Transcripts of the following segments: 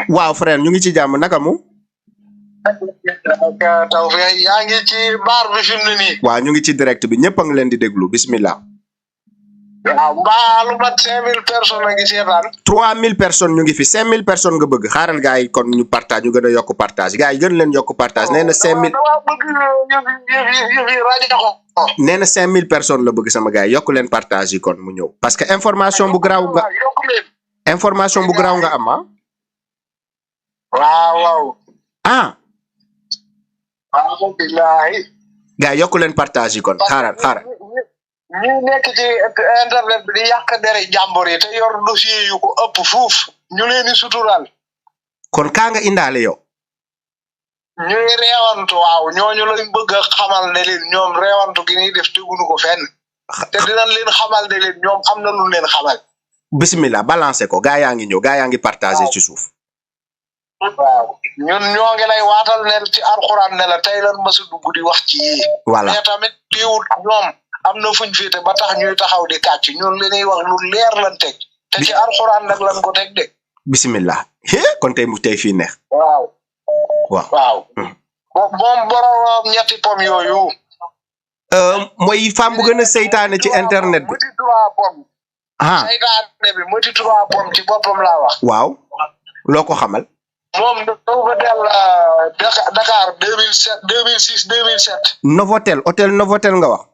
waaw frère ñu ngi ci jàmm naka mu. taw fi yaa ngi ci baar bi fi mu ne nii. waaw ñu ngi ci direct bi ñëpp a ngi leen di déglu bismillah. waaw mbaa lu mat 5000 personnes a ngi seetaan. 3000 personnes ñu ngi fi 5000 personnes nga bëgg xaaral gars yi kon ñu partage ñu gën a yokk partage gars yi gën leen yokk partage nee na 5000. dama bëgg yëf rajo ko. nee na 5000 personnes la bëgg sama gars yi yokk leen partage yi kon mu ñëw parce que information bu garaaw nga information bu garaaw nga am ah. waaw. ah. alhamdulilah. gars yi yokk leen partage yi kon xaaral. ñu nekk ci internet bi di yàq dere jàmbur yi te yor dossier yu ko ëpp fuuf ñu leen di suturaal. kon kaa nga indaale yow. ñuy reewantu waaw ñooñu lañ bëgg a xamal ne leen ñoom reewantu gi ñuy def tegunu ko fenn. te dinañ leen xamal ne leen ñoom am na lu leen xamal. bismillah balancé ko gaa yaa ngi ñëw gaa yaa ngi partagé ci suuf. waaw ñun ñoo ngi lay waatal ne ci alxuraan ne la tey lan mësu dugg di wax ci yii. voilà mais tamit teewul ñoom am na fuñ féete ba tax ñuy taxaw di kàcc ñun li ñuy wax lu leer lan teg te ci alxuraan nag lan ko teg de. bismillah kon tey mu tey fii neex. waaw. waaw. moom borom ñetti pom yooyu. mooy femme bu gën a seytaane ci internet bi. mëti 3 pom. seytaane bi mëti 3 pom ci boppam laa wax. waaw loo ko xamal. moom dafa del Dakar 2007 2006 2007. Novotel hôtel Novotel nga wax.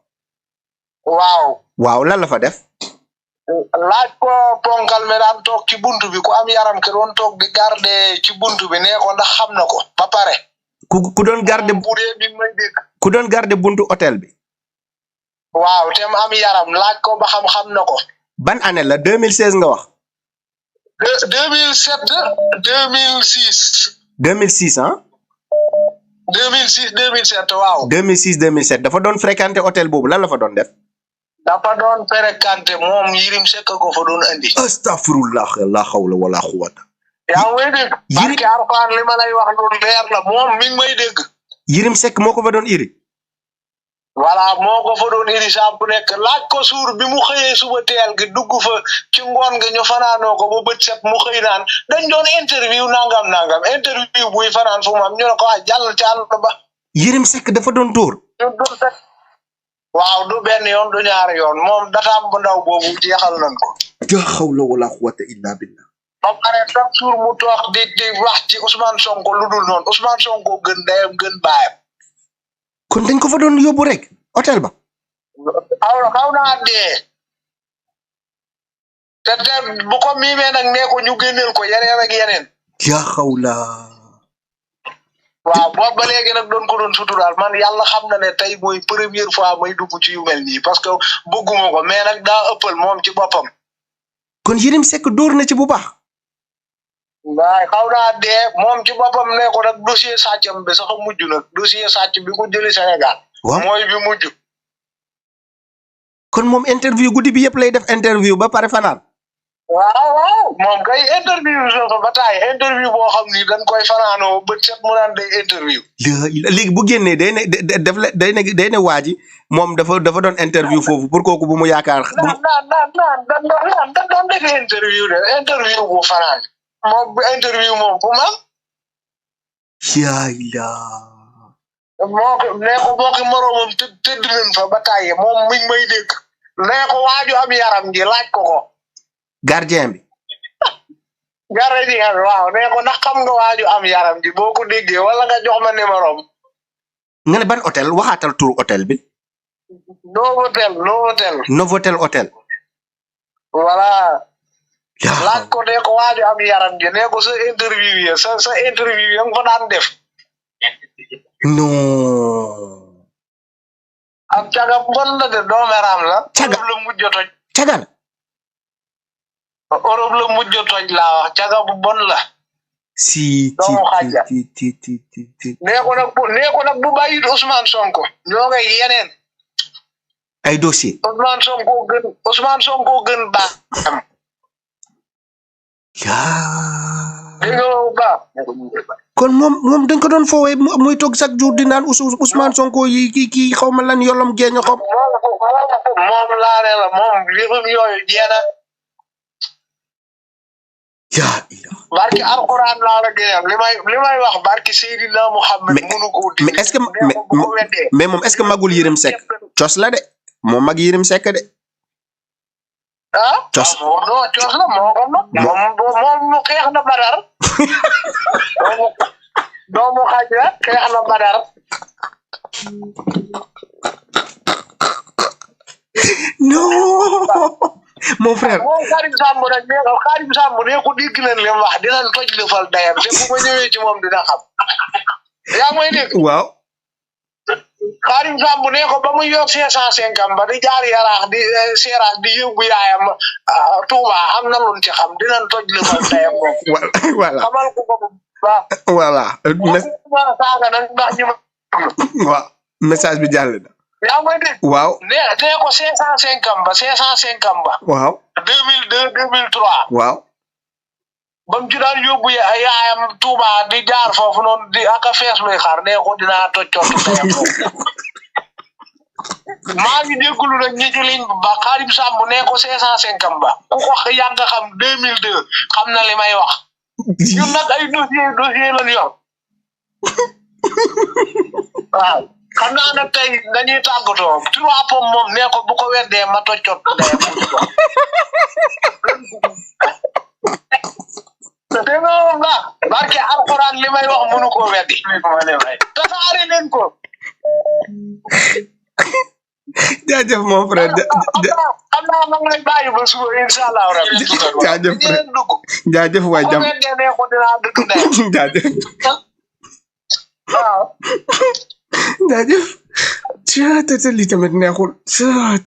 waaw lan la fa def. laaj ko ponkal me daan toog ci buntu bi ku am yaram ke doon toog di garder ci buntu bi nee ko ndax xam na ko ba pare. ku doon garder bu dee mi may dégg. ku doon garder buntu hôtel bi. waaw te mu am yaram laaj ko ba xam na ko. ban année la 2016 nga wax. 2007 2006. 2006 ah. 2006 2007 waaw. 2006 2007 dafa doon fréquenter hôtel boobu lan la fa doon def. dafa doon fréquenter moom Yerim Seck ko fa doon andi. astaghfirullah la hawla wala quwwata. yaa ngi may dégg. barke Alxuraan li ma lay wax loolu leer la moom mi ngi may dégg. Yerim Seck moo ko fa doon iri. voilà moo ko fa doon iri saa bu nekk laaj ko suur bi mu xëyee suba teel gi dugg fa ci ngoon nga ñu fanaanoo ko ba bët set mu xëy naan dañ doon interview nangam interview buy fanaan fu mu am ñu ne ko jàll ci àll ba. Yerim Seck dafa doon dóor. waaw du benn yoon du ñaari yoon moom dataam bu ndaw boobu jeexal nañ ko. la hawla wala quwwata illa billah. ba pare chaque jour mu toog di wax ci Ousmane Sonko lu dul noonu Ousmane Sonko gën ndeyam gën baayam. kon dañ ko fa doon yóbbu rek hôtel ba. xaw naa dee. te bu ko miimee nag nee ko ñu génneel ko yeneen ak yeneen. yaa xawla. waaw boobu ba léegi nag doon ko doon suturaal man yàlla xam na ne tey mooy première fois may dugg ci yu mel nii parce que bëgguma ko mais nag daa ëppal moom ci boppam. kon Yerim Seck dóor na ci bu baax. waaye xaw naa dee moom ci boppam ne ko nag dossier sàccam bi sax mujj nag dossier sàcc bi ko jëli Sénégal. waaw mooy bi mujj. kon moom interview guddi bi yëpp lay def interview ba pare fanaan. waaw moom kay interview so ba taay interview boo xam ni dañ koy fanaanoo bët set mu naan day interview. léegi bu génnee day ne waa ji moom dafa doon interview foofu pour kooku bu mu yaakaar. da doon defee interview bu fanaan. moom bu interview moom fu mu am. moo ko moroomam tëdd nañ fa ba taay moom mi ngi may dégg. nee ko waaju am yaram ji laaj ko. gardien bi. gardien bi waaw nee ko ndax xam nga waaju am yaram ji boo ko déggee wala nga jox ma numéro am. nga ne ban hôtel waxaatal tur hôtel bi. Novotel hôtel. voilà. laaj ko nee ko waaju am yaram ji nee ko sa interview yi sa interview yi nga fa daan def. non. am caga bon la de doomeram la. caga la mujj toj. caga la. Europe la mujj toj laa wax caga bu bon la. si nee ko nag bu bàyyit Ousmane Sonko ñoo ngay yeneen. ay dossier. Ousmane Sonko gën baax. dégg nga baax. kon moom dañ ko doon foowee muy toog chaque jour di naan Ousmane Sonko yi kii xaw ma lan yolom geeño xam. moom laa ne la moom yëfam yooyu jeena. ya barki alquran la la gënal limay wax barki Seydina Muhammad mënu ko di mais est-ce que mais mom est-ce que magul yerim seck cios la de mom mag yerim seck de cios no cios la mom mo xex na badar do mo xajja xex na badar non mon frère Karim Samb ne ko digg nañ li wax dinañ toj le fal dayam te bu ma ñëwee ci moom dina xam yaa may dégg waaw Karim Samb ne ko ba mu yor 550 ba di jaar yaraax di seerax di yóbbu yaayam Touba am na luñ ci xam dinañ toj le fal dayam voilà xamal ko ko voilà saaga nag ndax ñu waaw message bi jàll na yaa may dégg waaw ne ko 550 ba waaw 2002 2003 waaw bam ci daan yóbbu yaayam Touba di jaar foofu noonu di aka fees luy xaar ne ko dinaa toccootu tayam maa ngi déggulu nag ñi ci ligne ba Karim Samb ne ko 550 ba ku ko yàgg xam 2002 xam na li may wax ñun nag ay dossier lañ yor waaw xam naa nag tey dañuy tàggatoo 3 pom moom ne ko bu ko weddee ma toccoot tayam te nga ba barke alquran li may wax mënu ko weddi tasaare leen ko jaajëf mon frère xam naa ma ngay bàyyi ba suba inshallah rabbi jaajëf waay jam jaajëf jaajëf li tamit neexul